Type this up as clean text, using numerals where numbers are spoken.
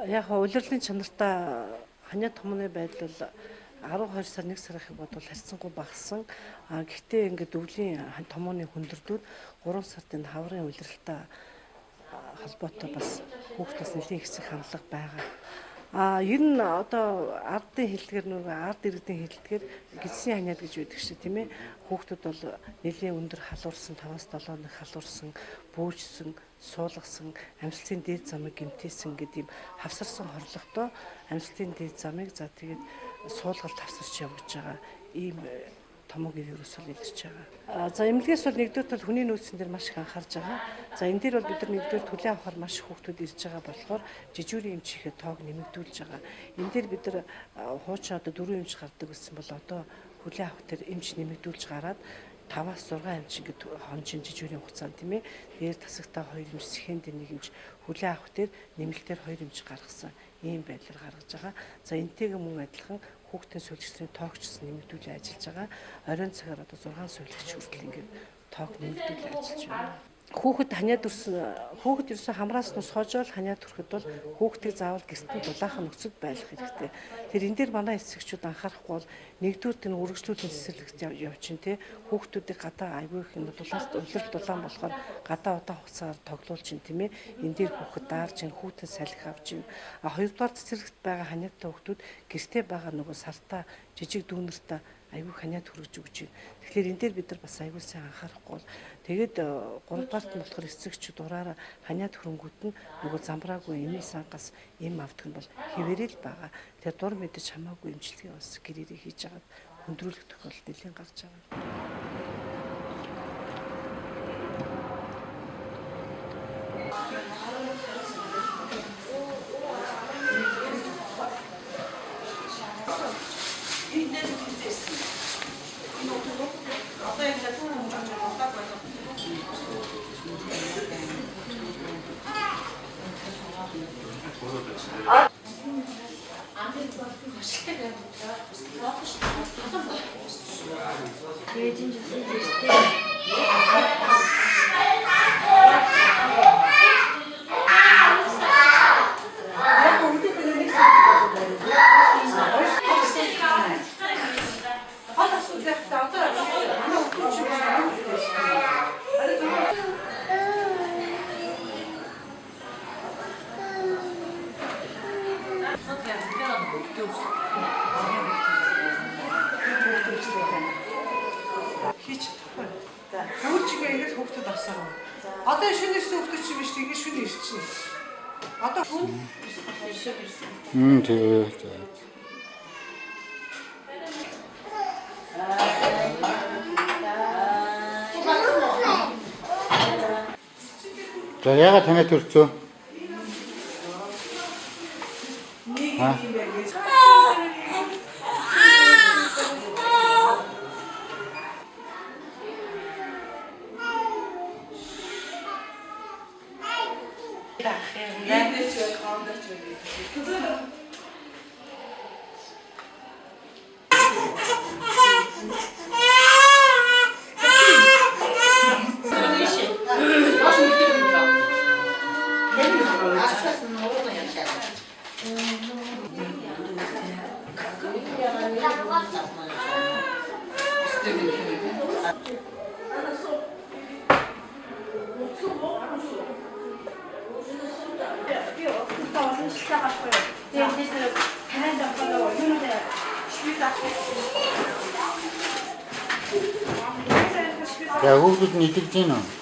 Яг улирлын чанартай ханиа томооны байдал бол 12 сар 1 сар гэхийг бодвол харьцангуй багассан. А гэхдээ ингээд өвлийн томооны хүндрэлүүд 3 сард энэ хаврын улиралтай холбоотой бас хүүхдээс нэлээн хэсэг хандлага байгаа. А ер нь одоо ардын хэлдгэр, нөгөө ард иргэдийн хэлдгэр гидсийн ханиад гэж байдаг шиг, тийм ээ. Хүүхдүүд бол нэлээн өндөр халуурсан, 5-аас 7 нэг халуурсан, бүүжсэн, суулгасан, амьсгалын дээд замыг гэмтээсэн гэдэг ийм хавсарсан хорлоготой амьсгалын дээд замыг, за, тэгээд суулгалт хавсарч явж байгаа ийм томоогийн вирус бол илэрч байгаа. За, эмнэлгээс бол нэгдүгээр бол хүний нөөцөн дээр маш их анхаарж байгаа. За, энэ дээр бол бид нар нэгдүгээр хүлээн авахар маш их хүүхдүүд ирж байгаа болохоор жижүүрийн эмчийнхээ тоог нэмэгдүүлж байгаа. Энэ дээр бид нар хуучин одоо дөрвөн эмч гардаг гэсэн бол одоо хүлээн авах дээр эмч нэмэгдүүлж гараад 5-аас 6 эмч ингээд хончин жижүүрийн хугацаанд, тийм ээ. Дээр тасагтаа 2 эмч, сэхэн дээр 1 эмч, хүлээн авах дээр нэмэлтээр 2 эмч гаргасан ийм байдлаар гаргаж байгаа. За, энтэйгээ мөн адилхан хүүхдийн сүйрэлгч тоог ч гэсэн нэмэгдүүлэн ажиллаж байгаа. Оройн цагаар одоо 6 сүйрэлгч хүртэл ингээд тоог нэмэгдүүлэн ажиллаж байна. Хүүхэд ханиад төрсөн хүүхэд ерөөсөө хамраас нь хожоол ханиад төрөхөд бол хүүхдийг заавал гэртээ дулаахан нөхцөлд байлгах хэрэгтэй. Тэр энэ дээр манай эцэгчүүд анхаарахгүй бол нэгдүгээр тэр үргэлжлүүлэн цэцэрлэгт явчихна те, хүүхдүүдийг гадаа айгүй их юм дулаас, улирал дулаан болохоор гадаа удаан хугацаагаар тоглуулж чинь, тийм ээ. Энэ дээр хүүхэд даарч чинь, хүүхдээ салхи авч чинь. А хоёрдугаар цэцэрлэгт байгаа ханиадтай хүүхдүүд гэртээ байгаа нөгөө сартаа, жижиг дүүнертэй айгүй ханиад хүргэж өгч байна. Тэгэхээр энэ дээр бид нар бас айгүй сайн анхаарахгүй бол тэгээд гуравдугаарт нь болохоор эцэгчүүд дураараа ханиад хөрөнгүүд нь нөгөө замбраагүй эмийн сангаас эм авдаг нь бол хэвээрээ л байгаа. Тэгэхээр дур мэдэж хамаагүй эмчилгээ бас гэрээрээ хийж агаад хүндрүүлэх тохиолдол нэлээн гарч байгаа. Гол асуудал яг та одоо манай хүүхдүүд шиг байна. Арай зүгээр. Хийж чадахгүй. За, хөрчгээ ингэж хүүхдүүд авсаар байна. Одоо шинэ ирсэн хүүхдүүд чи биш, ингэж шинэ ирчихнэ. Одоо хүн Тэгээ. За. За, яагаад танай төрцөө? Нэг юм байна гэж. Би өөртөө уламжлалтай байхгүй юу? Тэгээд тийш танай давхаа юм уу? Швид авах. За, хүүхдүүд нь идэж гин үү?